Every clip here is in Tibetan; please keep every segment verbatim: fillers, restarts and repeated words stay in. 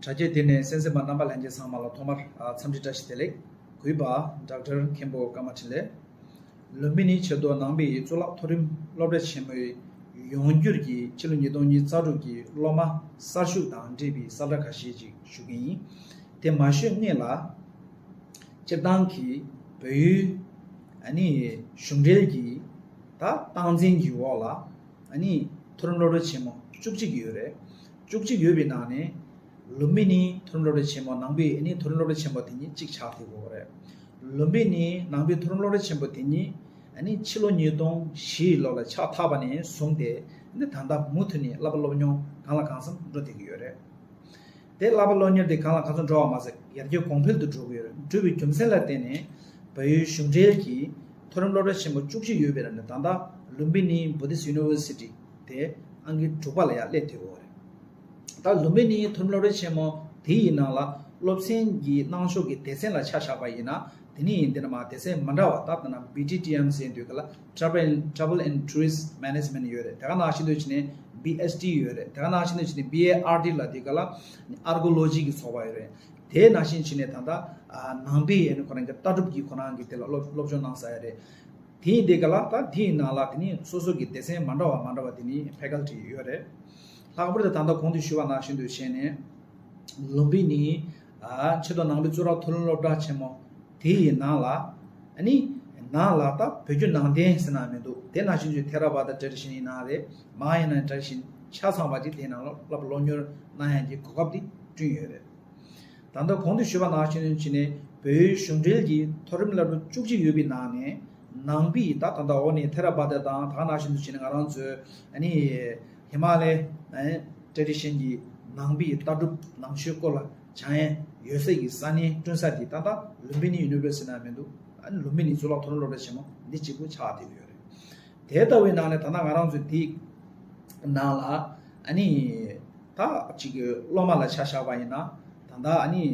དྲ་རྒྱའི་དེ་ནས་གསན་གཟིགས་པ་རྣམ་པ་ལྷན་རྒྱས་ཚང་མ་ལ་ཐོག་མར་ཨ་འཚམས་འདྲི་བཀྲ་ཤིས་བདེ་ལེགས། གུས་པ་ཌོག་ཊར་མཁན་པོ་ཀརྨ་འཕྲིན་ལས། ལུམ་བི་ནི་ཆེད་དུ་ནང་པའི་གཙུག་ལག་མཐོ་རིམ་སློབ་གྲྭ་ཆེན་མོའི་ཡོངས་བསྒྱུར་གྱི་ཕྱི་ལོ་ཉིས་སྟོང་ཉི་ཤུ་རྩ་དྲུག་གི་སློབ་མ་གསར་ཞུགས་དང་འབྲེལ་བའི་གསལ་བསྒྲགས་ཁ་ཤས་ཅིག་ཞུ་གི་ཡིན། དེ་མ་ཞུས་སྔོན་ལ། སྤྱིར་བཏང་གི་བོད་ཡུལ་ཨ་ནི་གཞུང་འབྲེལ་གྱི་ད་སྟངས་འཛིན་གྱི་འོག་ལ་ཨ་ནི་མཐོ་རིམ་སློབ་གྲྭ་ཆེན་མོ་བཅུ་གཅིག་ཡོད་རེད། བཅུ་གཅིག་ཡོད་པའི་ནང་ནས་ལུམ་བི་ནི་མཐོ་རིམ་སློབ་གྲྭ་ཆེན་མོ་ནང་པའི་ཨ་ནི་མཐོ་རིམ་སློབ་གྲྭ་ཆེན་མོ་དེ་ཉིད་གཅིག་ཆགས་བསྡད་ཡོད་རེད། ལུམ་བི་ནི་ནང་པའི་མཐོ་རིམ་སློབ་གྲྭ་ཆེན་མོ་དེ་ཉིད་ཨ་ནི་ཕྱི་ལོ་ཉིས་སྟོང་བཞི་ལོ་ལ་ཕྱག་འཐག་པ་ནས་བཟུང་སྟེ་ཨ་ནི་ད་ལྟ་མུ་མཐུད་ནས་བསླབ་པ་སློབ་སྦྱོང་གང་ལ་གང་འཚམ་འགྲོ་བསྡད་ཀྱི་ཡོད་རེད། དེ་བསླབ་པ་སློབ་གཉེར་དེ་གང་ལ་གང་འཚམ་འགྲོ་བ་མ་ཟད་ཡར་རྒྱས་གོང་འཕེལ་དུ་འགྲོ་གི་ཡོད་རེད། འགྲོ་བའི་རྒྱུ་མཚན་ལ་བརྟེན་ནས་བལ་ཡུལ་གཞུང་འབྲེལ་གྱི་མཐོ་རིམ་སློབ་གྲྭ་ཆེན་མོ་བཅུ་གཅིག་ཡོད་པའི་ནང་ནས་ད་ལྟ་ལུམ་བི་ནི་བུ་དིསི་ཡུ་ནི་ཝར་སི་ཊི་དེ་ཨང་ཀི་དྲུག་པ་ལ་ཡར་སླེབས་བསྡད་ཡོད་རེད། ད་ལུམ་བི་ནི་མཐོ་རིམ་སློབ་གྲྭ་ཆེན་མོ་དེ་ཡི་ནང་ལ་སློབ་ཚན་གྱི་གནང་ཕྱོགས་ཀྱི་སྡེ་ཚན་ལ་ཆ་བཞག་པ་ཡིན་ན། དེ་ནས་འདི་ནས་མར་སྡེ་ཚན་མི་འདྲ་བ་ད་ལྟ་ན་བི་ཊི་ཊི་ཨེམ་ཟེར་དུས་ག་ལ་Travel and Travel and Tourist Management ཡོད་རེད། དེ་ག་ནང་བཞིན་དུ་བྱས་ནས་བི་ཨེས་ཊི་ཡོད་རེད། དེ་ག་ནང་བཞིན་དུ་བྱས་ནས་བི་ཨེ་ཨར་ཊི་ལ་དེ་ག་ལ་ཨར་ཀོ་ལོ་ཇི་གི་ཚོགས་པ་ཡོད་རེད། དེ་ནང་བཞིན་བྱས་ནས་ད་ལྟ་ཨ་ནང་པའི་ཨ་ནི་ཁོ་རང་གི་ལྟ་གྲུབ་ཀྱི་ཁོ་རང་གི་དེ་ལ་སློབ་སློབ་སྦྱོང་གནང་ས་ཡོད་རེད། དེ་ཡིན་དེ་ག་ལ་ད་དེའི་ནང་ལ་དེ་ནི་སོ་སོ་གི་སྡེ་ཚན་མ་འདྲ་བ་མ་འདྲ་བ་དེ་ནི་ཕེ་ཀལ་ཊི་ཡོད་རེད། ལྷག་པར་དུ་ད་ལྟ་གོང་དུ་ཞུས་པ་ནང་བཞིན་དུ་བྱས་ནས་ལུམ་བི་ནི་ཨ་ཆེད་དུ་ནང་པའི་གཙུག་ལག་མཐོ་རིམ་སློབ་གྲྭ་ཆེན་མོ་དེ་ཡི་ནང་ལ་ཨ་ནི་ནང་ལ་ད་བོད་བརྒྱུད་ནང་བསྟན་ཟེར་ན་མི་འདུག་དེ་ནང་བཞིན་གྱི་ཐེ་ར་བ་ད་ཊེ་རེ་ཤན་ཡིན་ན་རེད། མ་ཧཱ་ཡཱ་ན་ཊེ་རེ་ཤན་ཆ་ཚང་བ་ཅིག་དེའི་ནང་ལ་བསླབ་སློབ་གཉེར་གནང་ཡག་གི་གོ་སྐབས་དེ་བསྐྲུན་ཡོད་རེད། ད་ལྟ་གོང་དུ་ཞུས་པ་ནང་བཞིན་བྱས་ནས་བོད་ཡུལ་གཞུང་འབྲེལ་གྱི་མཐོ་རིམ་སློབ་གྲྭ་བཅུ་གཅིག་ཡོད་པའི་ནང་ནས་ནང་པའི་ད་ད་ལྟ་འོག་ནས་ཐེ་ར་བ་ད་དང་ད་ག་ནང་བཞིན་དུ་བྱས་ནས་ང་རང་ཚོའི་ཨ་ནི་ཧི་མ་ལའི་ཊེ་རེ་ཤན་གྱི་ནང་པའི་ལྟ་གྲུབ་ནང་ཆོས་སྐོར་ལ་སྦྱང་ཡས་ཡོད་སའི་གི་ས་གནས་བསྐྲུན་ས་དེ་ད་ལྟ་ལུམ་བི་ནི་ཡུ་ནི་ཝར་སི་ཊི་ན་མི་འདུག་ཨ་ནི་ལུམ་བི་ནི་གཙུག་ལག་མཐོ་རིམ་སློབ་གྲྭ་ཆེན་མོ་འདི་གཅིག་པུ་ཆགས་བསྡད་ཡོད་རེད། དེ་ལྟ་བུའི་ནང་ནས་ད་ལྟ་ང་རང་ཚོའི་དེའི་ནང་ལ་ཨ་ནི་ད་ཅིག་སློབ་མ་ལ་ཆ་བཞག་པ་ཡིན་ན་ད་ལྟ་ཨ་ནི་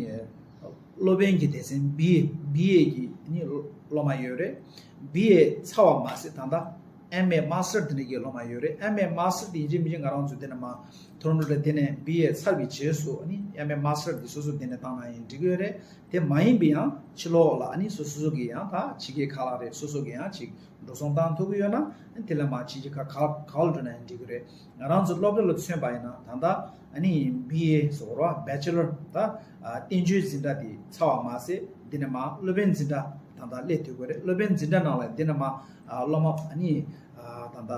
སློབ་དཔོན་གྱི་སྡེ་ཚན་བི་ཨེ་བི་ཨེ་གི་ཨ་ནི་སློབ་མ་ཡོད་རེད། བི་ཨེ་ཚར་བ་མ་ཟད་ད་ལྟ་ཨེམ་ཨེ་མཱ་སི་ཊར་དེ་འདྲ་གི་སློབ་མ་ཡོད་རེད། ཨེམ་ཨེ་མཱ་སི་ཊར་དེ་ཡིན་གཅིག་མིན་གཅིག་ང་རང་ཚོ་དེ་ནས་མར་མཐོ་རིམ་སློབ་གྲྭ་དེ་ནས་བི་ཨེ་ཚར་བའི་རྗེས་སུ་ཨ་ནི་ཨེམ་ཨེ་མཱ་སི་ཊར་དེ་སོ་སོ་དེ་ནས་བཏང་ན་ཡང་འགྲིག་གི་ཡོད་རེད། དེ་མ་ཡིན་པའི་ཡང་ཕྱི་ལོགས་ལ་ཨ་ནི་སོ་སོ་སོ་གི་ཡང་ད་ཕྱི་རྒྱལ་ཁག་ལ་རེད། སོ་སོ་གི་ཡང་ཅིག་འགྲོ་སོང་བཏང་ཐུབ་ཀྱི་ཡོད་ན་ཨ་ནི་དེ་ལ་མར་ཕྱི་རྒྱལ་ཁག་ག་ག་བ་ལ་འགྲོ་ན་ཡང་འགྲིག་གི་རེད། ང་རང་ཚོ་སློབ་གྲྭ་ལ་མཚོན་པ་ཡིན་ན་ད་ལྟ་ཨ་ནི་བི་ཨེ་ཟེར་བ་བྷེ་ཆེ་ལར་ད་བསྟན་བཅོས་འཛིན་གྲྭ་དེ་ཚར་བ་མ་ཟད་འདི་ནས་མར་སློབ་དཔོན་འཛིན་གྲྭ་ད་ལྟ་སླེབས་ཐུབ་ཀྱི་རེད། སློབ་དཔོན་འཛིན་གྲྭ་ནང་ལ་འདི་ནས་མར་སློབ་མ་ཨ་ནི་ད་ལྟ་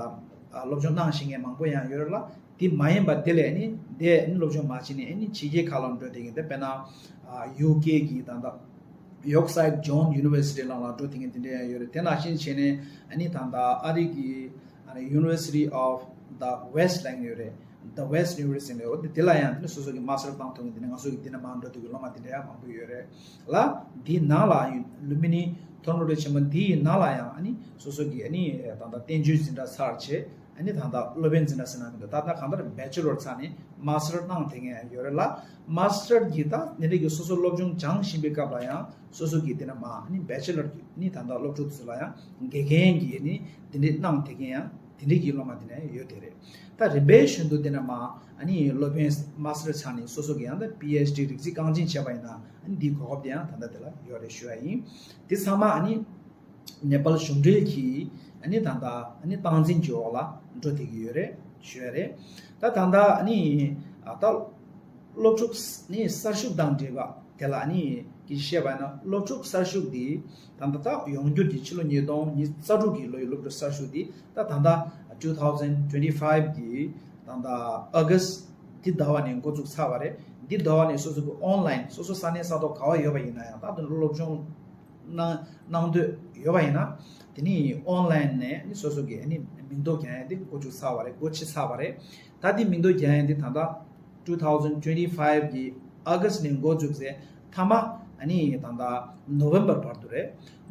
སློབ་སྦྱོང་གནང་ཤེས་མཁན་མང་པོ་ཡང་ཡོད་རེད་ལ། དེ་མ་ཡིན་པ་དེ་ལས་ནི་དེ་ནི་སློབ་སྦྱོང་མ་བྱས་ནས་ནི་ཕྱི་རྒྱལ་ཁག་ལ་འགྲོ་བསྡད་མཁན་དེ་དཔེར་ན་ཡུ་ཀེ་གི་ད་ལྟ་ཡོག་སའིཌ་ཇོན་ཡུ་ནི་ཝར་སི་ཊི་ནང་ལ་འགྲོ་བསྡད་མཁན་དེ་འདྲ་ཡང་ཡོད་རེད། དེ་ནང་བཞིན་བྱས་ནས་ཨ་ནི་ད་ལྟ་ཨ་རི་གི་ཨ་ནི་University of the West ལབ་མཁན་ཡོད་རེད། The West University ལབ་འོ་དེ་དེ་ལ་ཡང་དེ་ནི་སོ་སོ་གི་མཱ་སི་ཊར་བཏང་ཐུབ་མཁན་དེ་ནི་ང་ཚོ་གི་དེ་ནས་མར་འགྲོ་ཐུབ་ཀྱི་སློབ་མ་དེ་འདྲ་ཡང་མང་པོ་ཡོད་རེད་ལ། དེའི་ནང་ལ་ལུམ་བི་ནི་མཐོ་རིམ་སློབ་གྲྭ་ཆེན་མོ་དེའི་ནང་ལ་ཡང་ཨ་ནི་སོ་སོ་གི་ཨ་ནི་ད་ལྟ་བསྟན་བཅོས་འཛིན་གྲྭ་ཚར་བྱས། ཨ་ནི་ད་ལྟ་སློབ་དཔོན་འཛིན་གྲྭ་ཟེར་ན་མི་འདུག་ད་ལྟ་གང་ལྟར་བྷེ་ཆེ་ལར་ཚར་ནས་མཱ་སི་ཊར་གནང་བསྡད་མཁན་ཡང་ཡོད་རེད་ལ། མཱ་སི་ཊར་གྱི་ད་དེ་འདྲ་གི་སོ་སོ་སློབ་སྦྱོང་སྦྱང་བཞིན་པའི་སྐབས་ལ་ཡང་སོ་སོ་གི་དེ་ནས་མར་ཨ་ནི་བྷེ་ཆེ་ལར་གྱི་ཨ་ནི་ད་ལྟ་སློབ་ཕྲུག་ཚོ་ལ་ཡང་དགེ་རྒན་གྱི་ཨ་ནི་དེ་འདྲ་གནང་བསྡད་མཁན་ཡང་དེ་འདྲ་གི་སློབ་མ་དེ་འདྲ་ཡང་ཡོད་དེ་རེད། ད་རིམ་པས་བཞིན་དུ་དེ་ནས་མར་ཨ་ནི་སློབ་དཔོན་མཱ་སི་ཊར་ཚར་ནས་སོ་སོ་གི་ཡང་ད་པི་ཨེཆ་ཌི་རིགས་རྩིས་རྐང་འཛིན་བྱས་པ་ཡིན་ན་ཨ་ནི་འདིའི་གོ་སྐབས་དེ་ཡང་ད་ལྟ་དེ་ལ་ཡོད་རེད་ཞུ་ཡ་ཡིན། དེ་ཚང་མ་ཨ་ནི་ནེ་པཱལ་གཞུང་འབྲེལ་གྱི་ཨ་ནི་ད་ལྟ་ཨ་ནི་སྟངས་འཛིན་གྱི་འོག་ལ་འགྲོ་བསྡད་ཀྱི་ཡོད་རེད་ཞུ་ཡ་རེད། ད་ད་ལྟ་ཨ་ནི་ཨ་ད་སློབ་ཕྲུག་ནི་གསར་ཞུགས་དང་འབྲེལ་བ་དེ་ལ་ཨ་ནི་ཀྱི་བཤད་པ་ཡིན་ན་སློབ་ཕྲུག་གསར་ཞུགས་འདི་ད་ལྟ་ད་ཡོངས་བསྒྱུར་གྱི་ཕྱི་ལོ་ཉིས་སྟོང་ཉི་ཤུ་རྩ་དྲུག་གི་ལོ་ཡི་སློབ་ཕྲུག་གསར་ཞུགས་འདི་ད་ད་ལྟ་two thousand twenty five གི་ད་ལྟ་ཨ་གྷ་སི་འདི་ཟླ་བ་ནས་འགོ་བཙུགས་ཚར་བ་རེད། འདི་ཟླ་བ་ནས་སོ་སོ་གི་ཨོན་ལན་སོ་སོ་ས་གནས་ས་ཐོག་ག་བ་ཡོད་པ་ཡིན་ན་ཡང་ད་དུང་སློབ་སྦྱོང་གནང་གནང་འདོད་ཡོད་པ་ཡིན་ན་དེ་ནི་ཨོན་ལན་ནས་ནི་སོ་སོ་གི་ནི་མིང་ཐོ་རྒྱག་ཡ་འདི་འགོ་བཙུགས་ཚར་བ་རེད། འགོ་ཕྱེ་ཚར་བ་རེད། ད་འདི་མིང་ཐོ་རྒྱག་ཡ་འདི་ད་ལྟ་two thousand twenty five གི་ཨ་གྷ་སི་ནས་འགོ་བཙུགས་ཚེ་མཐའ་མ་ཨ་ནི་ད་ལྟ་ནོ་ཝེམ་བར་བར་དུ་རེད།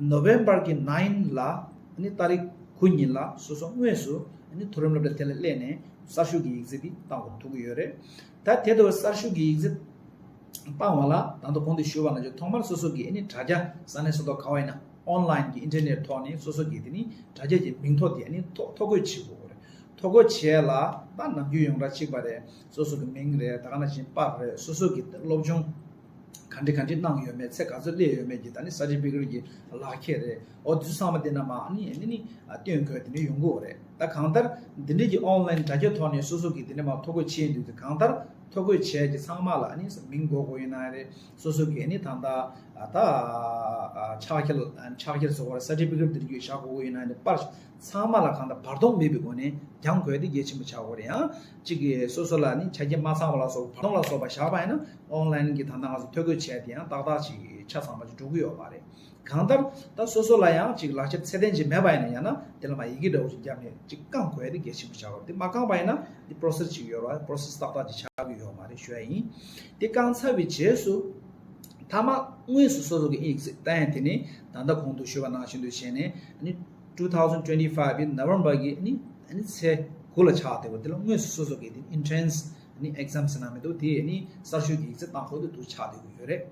ནོ་ཝེམ་བར་གི་ནའིན་ལ་ཨ་ནི་ཏ་རིག་དགུ་ཉིན་ལ་སོ་སོ་དངོས་སུ་ཨ་ནི་མཐོ་རིམ་སློབ་གྲྭ་དེ་ལ་སླེབས་ནས་གསར་ཞུགས་ཀྱི་ཡིག་ཚད་འདི་བཏང་དགོས་ཐུག་གི་ཡོད་རེད། ད་དེ་ལྟ་བུ་གསར་ཞུགས་ཀྱི་ཡིག་ཚད་བཏང་བ་ལ་ད་ལྟ་གོང་དུ་ཞུས་པ་ནང་བཞིན་ཐོག་མར་སོ་སོ་གི་ཨ་ནི་དྲ་རྒྱ་ས་གནས་ས་ཐོག་ག་བ་ཡིན་ན་ཨོན་ལན་གྱི་ཨིན་ཊར་ནེཊ་ཐོག་ནས་སོ་སོ་གི་དེ་ནི་དྲ་རྒྱ་གི་མིང་ཐོ་དེ་ཨ་ནི་ཐོ་ཐོ་འགོད་བྱེད་དགོས་རེད། ཐོ་འགོད་བྱས་ལ་ད་ནམ་རྒྱུན་ཡོངས་གྲགས་གཅིག་པ་རེད། སོ་སོ་གི་མིང་རེད། ད་ག་ནང་བཞིན་པར་རེད། སོ་སོ་གི་སློབ་སྦྱོང་ག་འདྲ་ག་འདྲ་གནང་ཡོད་མེད། ཚེ་ག་ཚོད་སླེབས་ཡོད་མེད་ཀྱི་ད་ནི་certificate་གི་ལག་ཁྱེར་རེད། འོ་དེ་ཚོ་ཚང་མ་དེ་ནང་མ་ནི་ནི་ནི་སྟོན་དགོས་དེ་འདྲ་ཡོང་གི་ཡོད་རེད། ད་གང་ལྟར་འདི་འདྲ་གི་online་དྲ་རྒྱ་ཐོག་ནས་སོ་སོ་གི་དེ་འདྲ་མ་ཐོ་འགོད་བྱས་འདུག་དེ་གང་ལྟར་ཐོ་འགོད་བྱས་ཀྱི་ཚང་མ་ལ་ནི་མིང་འགོད་དགོས་ཡོད་ན་རེད། སོ་སོ་གི་ནི་ད་ལྟ་ད་ཕྱག་འཁྱེར་ཕྱག་འཁྱེར་སོགས་certificate་འདི་འདྲ་བཞག་དགོས་ཡོད་ན་རེད། པར་ཚང་མ་ལ་གང་ལྟར་བར་སྟོང་མེད་པའི་སྒོ་ནས་རྒྱག་དགོས་དེ་གལ་ཆེན་པོ་ཆགས་ཀྱི་ཡོད་རེད། ཡང་གཅིག་གིས་སོ་སོ་ལ་ནི་ཆ་རྐྱེན་མ་ཚང་བ་ལ་སོགས་བར་སྟོང་ལ་སོགས་པ་བཞག་པ་ཡིན་ན་online་གི་ད་ལྟ་ང་ཚོ་ཐོ་འགོད་བྱས་དེ་ཡང་ཏག་ཏག་ཅིག་ཆ་ཚང་པ་ཅིག་འགྲོ་གི་ཡོད་མ་རེད། གང་ལྟར་ད་སོ་སོ་ལ་ཡང་ཅིག་ལག་ཁྱེར་ཚད་ལྡན་ཅིག་མེད་པ་ཡིན་ན་ཡང་ན་དེ་ལ་མ་ཡི་གེ་འདྲ་བོ་ཅིག་བརྒྱབ་ནས་ཅིག་བསྐང་དགོས་དེ་གལ་ཆེན་པོ་ཆགས་ཀྱི་ཡོད་རེད། དེ་མ་བསྐངས་པ་ཡིན་ན་དེ་process་ཅིག་ཡོད་རེད། process་ཏག་ཏག་ཅིག་ཆགས་ཀྱི་ཡོད་མ་རེད་ཞུ་ཡ་ཡིན། དེ་བསྐངས་ཚར་བའི་རྗེས་སུ་མཐའ་མ་དངོས་སུ་སོ་སོ་གི་ཡིག་ཚད་ལྟ་ཡ་དེ་ནི་ད་ལྟ་གོང་དུ་ཞུས་པ་ནང་བཞིན་དུ་བྱས་ནས་ནི་two thousand twenty-five་གི་November་གི་ནི་ཚེས་དགུ་ལ་ཆགས་བསྡད་པ་དེ་ལ་དངོས་སུ་སོ་སོ་གི་དེ་entrance་ནི་exam་ཟེར་ན་མི་འདུག་དེ་ནི་གསར་ཞུགས་ཀྱི་ཡིག་ཚད་བཏང་ཁུལ་དུ་འདུག་ཆགས་བསྡད་ཀྱི་ཡོད་རེད།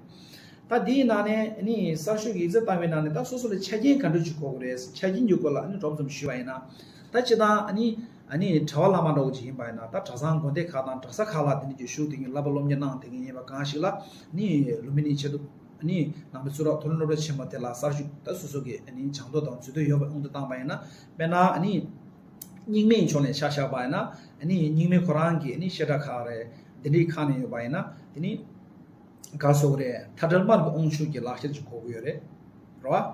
ད་དེའི་ནང་ནས་ནི་གསར་ཞུགས་ཀྱི་ཡིག་ཚད་བཏང་བའི་ནང་ནས་ད་སོ་སོ་ལ་ཆ་རྐྱེན་ག་འདྲ་ཅིག་དགོས་ཀྱི་རེད། ཆ་རྐྱེན་གྱི་སྐོར་ལ་ནི་སྒྲོབ་ཙམ་ཞུས་པ་ཡིན་ན། ད་སྤྱིར་བཏང་ནི་ནི་གྲྭ་པ་བླ་མ་འདྲ་བོ་ཅིག་ཡིན་པ་ཡིན་ན་ད་གྲྭ་ཚང་དགོན་སྡེ་ཁག་དང་གྲྭ་ས་ཁག་ལ་དེ་ནི་ཀྱི་ཞུགས་དེ་ཉིད་བསླབ་པ་སློབ་གཉེར་གནང་དེ་གི་ཡིན་པ་གང་ཞིག་ལ་ནི་ལུམ་བི་ནིའི་ཆེད་དུ་ནི་ནང་པའི་གཙུག་ལག་མཐོ་རིམ་སློབ་གྲྭ་ཆེན་མོ་དེ་ལ་གསར་ཞུགས་ད་སོ་སོ་གི་ནི་སྦྱང་དོ་དང་འཛུལ་དོ་ཡོད་པའི་དབང་དུ་བཏང་པ་ཡིན་ན། དཔེར་ན་ནི་རྙིང་མའི་ཕྱོགས་ནས་ཆ་བཞག་པ་ཡིན་ན་ནི་རྙིང་མའི་ཁོ་རང་གི་ནི་བཤད་གྲྭ་ཁག་རེད། དེ་འདྲའི་ཁག་ནས་ཡོད་པ་ཡིན་ན་དེ་ནི། ག་སོགས་རེད། མཐའ་བྲལ་སྨྲ་བའི་དབང་ཕྱུག་གི་ལག་ཁྱེར་ཅིག་དགོས་ཀྱི་ཡོད་རེད། རེད་བ།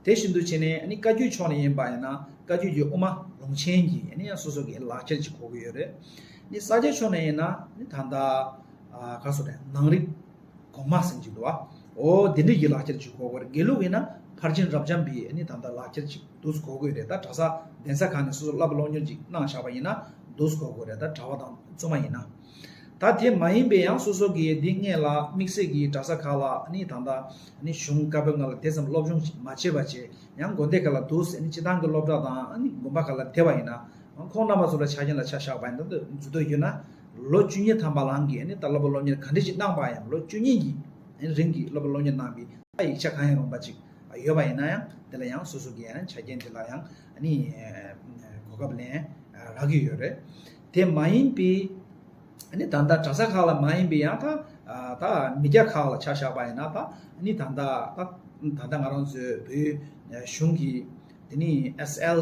དེ་བཞིན་དུ་བྱས་ནས་ནི་བཀའ་བརྒྱུད་ཕྱོགས་ནས་ཡིན་པ་ཡིན་ན་བཀའ་བརྒྱུད་ཀྱི་དབུ་མ་ལུང་ཆེན་གྱི་ནི་ཡང་སོ་སོ་གི་ལག་ཁྱེར་ཅིག་དགོས་ཀྱི་ཡོད་རེད། ནི་ས་སྐྱ་ཕྱོགས་ནས་ཡིན་ན་ནི་ད་ལྟ་ག་སོགས་རེད། ནང་རིག་གོང་མ་ཟེར་གྱི་འདུག་བ། འོ་དེ་འདྲ་གི་ལག་ཁྱེར་ཅིག་དགོས་ཀྱི་རེད། དགེ་ལུགས་ཡིན་ན་ཕར་ཕྱིན་རབ་འབྱམས་པའི་ནི་ད་ལྟ་ལག་ཁྱེར་ཅིག་འདུག་དགོས་ཀྱི་རེད། ད་གྲྭ་ས་གདན་ས་ཁག་ནས་སོ་སོ་བསླབ་པ་སློབ་གཉེར་ཅིག་གནང་བཞག་པ་ཡིན་ན་འདུག་དགོས་ཀྱི་རེད། ད་གྲྭ་པ་དང་བཙུན་མ་ཡིན་ན། ད་དེ་མ་ཡིན་པའི་ཡང་སོ་སོ་གིས་འདི་སྔས་ལ་དམིགས་བསལ་གྱི་གྲྭ་ས་ཁག་ལ་ནི་ད་ལྟ་ནི་གཞུང་བཀའ་པོད་ལྔ་ལ་དེ་ཙམ་སློབ་སྦྱོང་མ་བྱས་པ་བྱས་ཡང་དགོན་སྡེ་ཁག་ལ་འདུག་ཟེར་ནི་སྤྱི་བཏང་གི་སློབ་གྲྭ་དང་ནི་དགོན་པ་ཁག་ལ་བསྡད་པ་ཡིན་ན་ཁོང་རྣམ་པ་ཚོ་ལ་ཆ་རྐྱེན་ལ་ཆ་བཞག་པ་ཡིན་ན་འཛུལ་དོ་ཡོད་ན་ལོ་བཅུ་གཉིས་ཐམ་པ་ལང་གི་ནི་ད་སློབ་པ་སློབ་གཉེར་ག་འདྲ་ཞིག་གནང་པ་ཡང་ལོ་བཅུ་གཉིས་ཀྱི་རིང་གི་སློབ་པ་སློབ་གཉེར་གནང་བའི་ད་ཡིག་ཆ་གང་ཡང་རུང་བ་ཅིག་ཡོད་པ་ཡིན་ན་ཡང་དེ་ལ་ཡང་སོ་སོ་གི་ཡང་ཆ་རྐྱེན་དེ་ལ་ཡང་ནི་གོ་སྐབས་ལེན་རག་གི་ཡོད་རེད། དེ་མ་ཡིན་པའི་ནི་ད་ལྟ་གྲྭ་ས་ཁག་ལ་མ་ཡིན་པའི་ཡང་ད་ད་མི་སྐྱ་ཁག་ལ་ཆ་བཞག་པ་ཡིན་ན་ད་ནི་ད་ལྟ་ད་ད་ལྟ་ང་རང་ཚོའི་བོད་གཞུང་གི་དེ་ནི་S L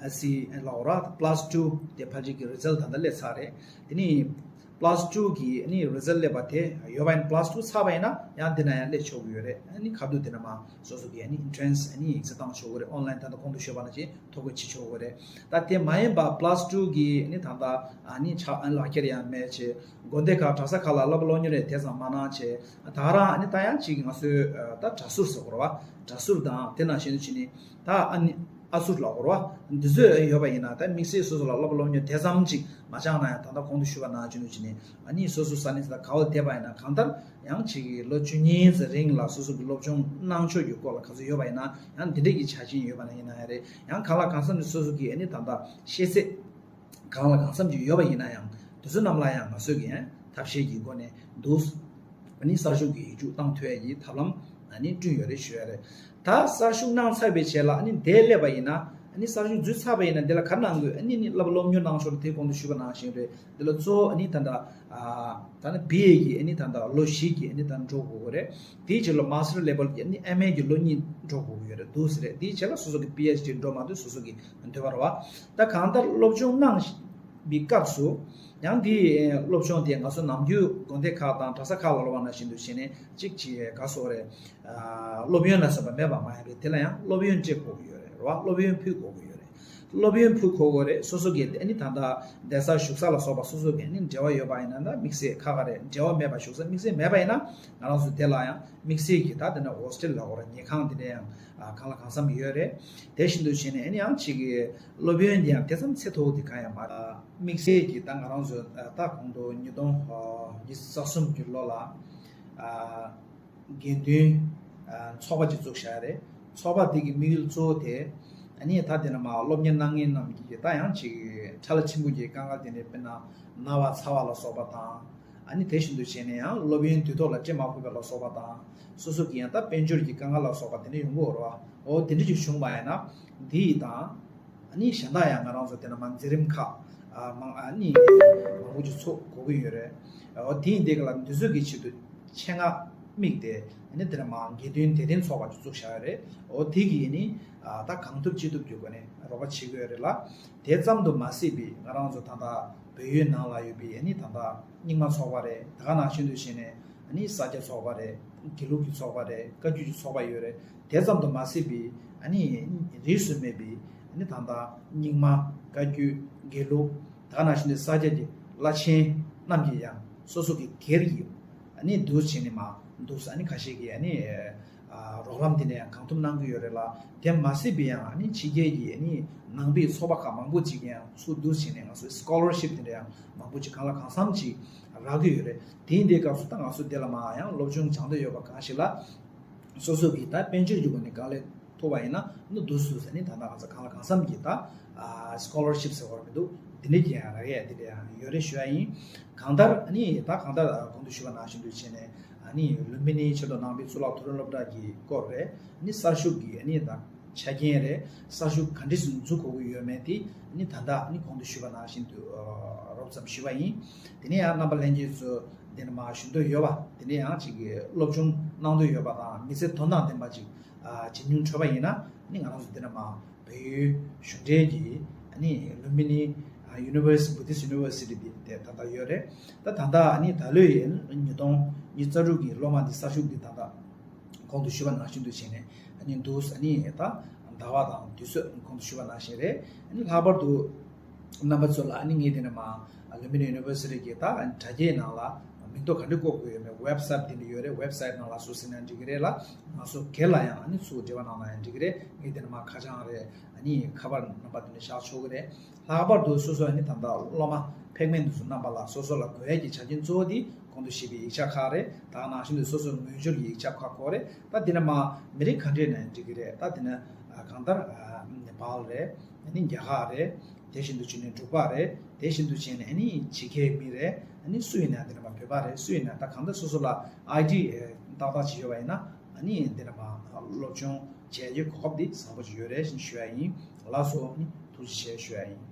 C་ལ་འོ་ར་plus two་དེ་ཕལ་ཆེར་གྱི་result་ད་ལྟ་སླེབས་ཚར་རེད། དེ་ནི་plus two་གི་ནི་result་སླེབས་པ་དེ་ཡོད་པ་ཡིན། plus two་ཚར་བ་ཡིན་ན་ཡང་འདི་ན་ཡང་སླེབས་ཆོག་གི་ཡོད་རེད། ནི་ཁ་བསྡུ་དེ་ན་མ་སོ་སོ་གི་ནི་entrance་ནི་ཡིག་ཚད་བཏང་ཆོག་གི་རེད། online་ད་ལྟ་གོང་དུ་ཞུས་པ་ནང་བཞིན་ཐོ་འགོད་བྱེད་ཆོག་གི་རེད། ད་དེ་མ་ཡིན་པ་plus two་གི་ནི་ད་ལྟ་ནི་ཆ་ལག་ཁྱེར་ཡང་མེད་བྱས་དགོན་སྡེ་ཁག་གྲྭ་ས་ཁག་ལ་བསླབ་པ་སློབ་གཉེར་རེད་དེ་ཙམ་མ་གནང་བྱས་ད་རང་ནི་ད་ཡང་ཅིག་ང་ཚོའི་ད་གྲྭ་ཟུར་ཟེར་དགོས་རེད་བ། གྲྭ་ཟུར་དང་དེ་ནང་བཞིན་དུ་བྱས་ནི། ད་ཨ་ནི་ཨ་ཟུར་ལ་འོར་བ་འདི་ཚོས་ཡོད་པ་ཡིན་ན་ད་དམིགས་བསལ་སོ་སོ་ལ་བསླབ་པ་སློབ་གཉེར་དེ་ཙམ་ཅིག་མ་སྦྱངས་ན་ཡང་ད་ལྟ་གོང་དུ་ཞུས་པ་ནང་བཞིན་དུ་ཅི་ནི་ཨ་ནི་སོ་སོ་ས་གནས་ས་ག་བ་བསྡད་པ་ཡིན་ན་གང་ལྟར་ཡང་ཅིག་ལོ་བཅུ་གཉིས་ཙམ་རིང་ལ་སོ་སོ་གི་སློབ་སྦྱོང་གནང་ཕྱོགས་ཀྱི་སྐོར་ལ་ག་ཚོད་ཡོད་པ་ཡིན་ན་ཡང་འདི་འདྲས་ཀྱི་ཆ་རྐྱེན་ཡོད་པ་ན་ཡིན་ན་ཡང་རེད། ཡང་གང་ལ་གང་འཚམ་ནས་སོ་སོ་གི་ཨ་ནི་ད་ལྟ་ཤེས་ཚད། གང་ལ་གང་འཚམ་ཅིག་ཡོད་པ་ཡིན་ན་ཡང་དེ་ཚོ་རྣམས་ལ་ཡང་ང་ཚོས་ཀྱི་ཐབས་ཤེས་ཀྱི་སྒོ་ནས་འདུག་ཨ་ནི་གསར་ཞུགས་ཀྱི་ཡིག་རྒྱུགས་བཏང་ཐུབ་ཡ་གི་ཐབས་ལམ་ཨ་ནི་བསྐྲུན་ཡོད་རེད་ཞུ་ཡ་རེད། ད་གསར་ཞུགས་གནང་ཚར་བའི་རྗེས་ལ་ཨ་ནི་དེ་སླེབས་པ་ཡིན་ན་ཨ་ནི་གསར་ཞུགས་འཛུལ་ཚར་བ་ཡིན་ན་དེ་ལ་ག་རེ་གནང་དགོས། ཨ་ནི་ནི་བསླབ་པ་སློབ་གཉེར་གནང་ཕྱོགས་ལ་དེ་གོང་དུ་ཞུས་པ་ནང་བཞིན་རེད། དེ་ལ་གཙོ་བོ་ཨ་ནི་ད་ལྟ་ད་ནི་བི་ཨེ་གི་ཨ་ནི་ད་ལྟ་ལོ་བཞི་གི་ཨ་ནི་ད་འགྲོ་དགོས་ཀྱི་རེད། དེའི་རྗེས་ལ་master level་གྱི་ཨ་ནི་ཨེམ་ཨེ་གི་ལོ་གཉིས་འགྲོ་དགོས་ཀྱི་ཡོད་རེད་འདུག་ཟེར་རེད། དེའི་རྗེས་ལ་སོ་སོ་གི་པི་ཨེཆ་ཌི་འགྲོ་མ་ཐུབ་སོ་སོ་གི་འདོད་པ་རེད་བ། ད་གང་ལྟར་སློབ་སྦྱོང་གནང་བའི་སྐབས་སུ་ཡང་འདི་སློབ་སྦྱོང་དེ་ང་ཚོ་ནམ་རྒྱུན་དགོན་སྡེ་ཁག་དང་གྲྭ་ས་ཁག་ལ་སློབ་པ་ནང་བཞིན་དུ་བྱས་ནས་གཅིག་བྱས་ག་སོགས་རེད། སློབ་ཡོན་ལ་སོགས་པ་མེད་པ་མ་ཡིན་པས་དེ་ལ་ཡང་སློབ་ཡོན་སྤྲད་དགོས་ཀྱི་ཡོད་རེད་བ། སློབ་ཡོན་ཕུལ་དགོས་ཀྱི་ཡོད་རེད། སློབ་ཡོན་ཕུལ་དགོས་ཀྱི་རེད། སོ་སོ་གི་ཨ་ནི་ད་ལྟ་བསྡད་ས་བཞུགས་ས་ལ་སོགས་པ་སོ་སོ་གི་ཨ་ནི་འབྲེལ་བ་ཡོད་པ་ཡིན་ན་ད་དམིགས་བསལ་ཁག་ཁག་རེད། འབྲེལ་བ་མེད་པ་བཞུགས་ས་དམིགས་བསལ་མེད་པ་ཡིན་ན་ང་རང་ཚོ་དེ་ལ་ཡང་དམིགས་བསལ་གྱི་ད་དེ་ནས་ཧོ་སི་ཊེལ་ལ་འོ་ར་ཉལ་ཁང་དེ་འདྲ་ཡང་གང་ལ་གང་འཚམ་ཡོད་རེད། དེ་བཞིན་དུ་བྱས་ནས་ཨ་ནི་ཡང་ཅིག་གི་སློབ་ཡོན་དེ་ཡང་དེ་ཙམ་ཚད་མཐོ་བོ་དེ་གང་ཡང་མ་རེད། དམིགས་བསལ་གྱི་ད་ང་རང་ཚོ་ད་གོང་དུ་ཉིས་སྟོང་ཉི་ཤུ་རྩ་གསུམ་གྱི་ལོ་ལ། དགེ་འདུན་ཚོགས་པ་ཅིག་བཙུགས་བཞག་རེད། ཚོགས་པ་དེ་གི་དམིགས་ཡུལ་གཙོ་བོ་དེ་ཨ་ནི་ད་དེ་ན་མ་སློབ་གཉེར་གནང་མཁན་རྣམས་ཀྱིས་ད་ཡང་ཅིག་ཁྲ་ལ་ཆེན་པོ་གི་དཀའ་ངལ་དེ་འདྲ་དཔེར་ན་ན་བ་ཚ་བ་ལ་སོགས་པ་དང་ཨ་ནི་དེ་བཞིན་དུ་བྱས་ནས་ཡང་སློབ་ཡོན་དུས་ཐོག་ལ་སྤྲད་མ་ཕོད་པ་ལ་སོགས་པ་དང་སོ་སོ་གི་ཡང་ད་དཔལ་འབྱོར་གྱི་དཀའ་ངལ་ལ་སོགས་པ་དེ་འདྲ་ཡོང་གི་ཡོད་རེད་བ། འོ་དེ་འདྲ་ཅིག་བྱུང་བ་ཡིན་ན་འདི་ཡི་དང་། ཨ་ནི་གཞན་དག་ཡང་ང་རང་ཚོ་དེ་ན་མ་འཛིན་རིམ་ཁག་ ཨ་མང་ཨ་ནི་མང་པོ་ཅིག་ཚོགས་དགོས་ཀྱི་ཡོད་རེད། འོ་དེ་ཡིན་དེ་ག་ལ་འདི་ཚོ་གི་ཆེད་དུ་ཆེད་མངགས་དམིགས་ཏེ་ཨ་ནི་དེ་ལ་མ་དགེ་འདུན་དད་ལྡན་ཚོགས་པ་ཅིག་བཙུགས་བཞག་ཡོད་རེད། འོ་དེ་གི་ནི་ཨ་ད་གང་ཐུབ་ཅི་ཐུབ་ཀྱི་སྒོ་ནས་རོགས་པ་བྱེད་ཀྱི་ཡོད་རེད་ལ། དེ་ཙམ་དུ་མ་ཟད་པའི་ང་རང་ཚོ་ད་ལྟ་བལ་ཡུལ་ནང་ལ་ཡོད་པའི་ཨ་ནི་ད་ལྟ་རྙིང་མ་ཚོགས་པ་རེད། ད་ག་ནང་བཞིན་དུ་བྱས་ནས་ཨ་ནི་ས་སྐྱ་ཚོགས་པ་རེད། དགེ་ལུགས་ཀྱི་ཚོགས་པ་རེད། བཀའ་བརྒྱུད་ཀྱི་ཚོགས་པ་ཡོད་རེད། དེ་ཙམ་དུ་མ་ཟད་པའི་ཨ་ནི་རིས་སུ་མེད་པའི་ཨ་ནི་ད་ལྟ་རྙིང་མ་བཀའ་བརྒྱུད་དགེ་ལུགས་ད་ག་ནང་བཞིན་དུ་ས་སྐྱ་གི་བླ་ཆེན་རྣམས་ཀྱིས་ཡང་སོ་སོ་གི་སྒེར་གྱི་ཨ་ནི་འདུག་བྱས་ནས་མ་འདུག་ཨ་ནི་ཁ་ཤས་ཀྱིས་ཨ་ནི་ཨ་རོགས་རམ་དེ་འདྲ་ཡང་གང་ཐུབ་གནང་གི་ཡོད་རེད་ལ། དེ་མ་ཟད་པའི་ཡང་ཨ་ནི་ཕྱི་རྒྱལ་གྱི་ཨ་ནི་ནང་པའི་ཚོགས་པ་ཁག་མང་པོ་ཅིག་ཡང་ཚུར་འདུག་བྱས་ནས་ང་ཚོའི་སི་ཀོ་ལར་ཤིབ་དེ་འདྲ་ཡང་མང་པོ་ཅིག་གང་ལ་གང་འཚམ་ཅིག་རག་གི་ཡོད་རེད། དེ་ཡིན་དུས་སྐབས་སུ་ད་ང་ཚོ་འདི་ལ་མ་ཡང་སློབ་སྦྱོང་སྦྱང་འདོད་ཡོད་པ་གང་ཞིག་ལ། སོ་སོ་གིས་ད་དཔལ་འབྱོར་གྱི་སྒོ་ནས་གང་ལེགས་ཐུབ་པ་ཡིན་ན་ནི་འདུག་སུ་ཟེར་ནི་ད་ལྟ་ང་ཚོ་གང་ལ་གང་འཚམ་གྱིས་ད་ཨ་སི་ཀོ་ལར་ཤིབ་ཟེར་བ་མི་འདུག་དེ་འདྲའི་གྱི་ཡང་རག་ཡས་དེ་འདྲ་ཡང་ཡོད་རེད་ཞུ་ཡ་ཡིན། གང་ལྟར་ཨ་ནི་ད་གང་ལྟར་ཨ་གོང་དུ་ཞུས་པ་ནང་བཞིན་དུ་བྱས་ནས་ཨ་ནི་ལུམ་བི་ནི་ཆེད་དོན་ནང་པའི་གཙུག་ལག་མཐོ་རིམ་སློབ་གྲྭ་གི་སྐོར་རེད། ཨ་ནི་གསར་ཞུགས་ཀྱི་ཨ་ནི་ད་ཆ་རྐྱེན་རེད། གསར་ཞུགས་ག་འདྲས་སུ་འཛུགས་དགོས་ཀྱི་ཡོད་མེད་དེ་ཨ་ནི་ད་ལྟ་ཨ་ནི་གོང་དུ་ཞུས་པ་ནང་བཞིན་དུ་ཨ་རོབ་ཙམ་ཞུས་པ་ཡིན། དེ་ནས་ཡང་རྣམ་པ་ལྷན་རྒྱས་ཚོ་འདི་ནས་མར་ཞུ་འདོད་ཡོད་པ་དེ་འདྲས་ཡང་ཅིག་གི་སློབ་སྦྱོང་གནང་འདོད་ཡོད་པ་དང་མི་ཚེ་དོན་དང་ལྡན་པ་ཅིག་ཨ་བྱེད་མྱོང་འཕྲོད་པ་ཡིན་ན་ཨ་ནི་ང་རང་ཚོ་འདི་ནས་མར་བལ་ཡུལ་གཞུང་འབྲེལ་གྱི་ཨ་ནི་ལུམ་བི་ནི་ཨ་ཡུ་ནི་ཝར་སི་བུ་དིསི་ཡུ་ནི་ཝར་སི་ཊི་འདི་དེ་ད་ལྟ་ཡོད་རེད། ད་ད་ལྟ་ཨ་ནི་ད་ལོའི་ཉིས་སྟོང་ཉི་ཤུ་རྩ་དྲུག་གི་སློབ་མ་འདི་གསར་ཞུགས་འདི་ད་ལྟ་གོང་དུ་ཞུས་པ་ནང་བཞིན་དུ་བྱས་ནས་ཨ་ནི་འདུག་ཨ་ནི་ད་ཟླ་བ་དང་དུས་ཚོད་གོང་དུ་ཞུས་པ་ནང་བཞིན་རེད། ཨ་ནི་ལྷག་པར་དུ་རྣམ་པ་ཚོ་ལ་ཨ་ནི་ངས་དེ་ནས་མར་ལུམ་བི་ནི་ཡུ་ནི་ཝར་སི་ཊི་གི་ད་དྲ་རྒྱའི་ནང་ལ་མིང་ཐོ་ག་འདྲ་བཀོད་དགོས་ཡོད་མེད་ཝེབ་སའིཊ་དེ་འདྲ་ཡོད་རེད། ཝེབ་སའིཊ་ནང་ལ་སུ་ཟིན་ན་འགྲིག་གི་རེད་ལ། ང་ཚོ་སྒེར་ལ་ཡང་ཨ་ནི་ཚུར་འབྲེལ་བ་གནང་ན་ཡང་འགྲིག་གི་རེད། ངས་དེ་ནས་མར་ཁ་བྱང་རེད། ཨ་ནི་ཁ་པར་རྣམ་པ་དེ་འདྲ་བཞག་ཆོག་གི་རེད། ལྷག་པར་དུ་སོ་སོ་ནི་ད་ལྟ་སློབ་མ་ཕེག་མེན་དུ་སུ་རྣམ་པ་ལ་སོ་སོ་ལ་དགོས་ཡས་ཀྱི་ཆ་རྐྱེན་གཙོ་བོ་དེ་གོང་དུ་ཞུས་པའི་ཡིག་ཆ་ཁག་རེད། ད་ག་ནང་བཞིན་དུ་སོ་སོར་ངོས་སྦྱོར་གྱི་ཡིག་ཆ་ཁག་ཁག་རེད། ད་དེ་ནས་མར་མི་རིགས་ག་འདྲས་ནས་འགྲིག་གི་རེད། ད་དེ་ནས་ཨ་གང་ལྟར་ཨ་ནེ་པཱལ་རེད། ཨ་ནི་རྒྱ་གར་རེད། དེ་བཞིན་དུ་བྱས་ནས་འབྲུག་པ་རེད། དེ་བཞིན་དུ་བྱས་ནས་ཨ་ནི་ཕྱི་རྒྱལ་མི་རེད། ཨ་ནི་སུ་ཡིན་ན་དེ་ནས་མར་བོད་པ་རེད། སུ་ཡིན་ན་ད་གང་ལྟར་སོ་སོ་ལ་ཨའི་ཌི་ཏག་ཏག་ཅིག་ཡོད་པ་ཡིན་ན་ཨ་ནི་དེ་ནས་མར་སློབ་སྦྱོང་བྱེད་ཡས་ཀྱི་གོ་སྐབས་འདི་བཟང་པོ་ཅིག་ཡོད་རེད་ཞེས་ཞུ་ཡ་ཡིན། ལགས་སོ། ཨ་ནི་ཐུགས་རྗེ་ཆེ་ཞུ་ཡ་ཡིན།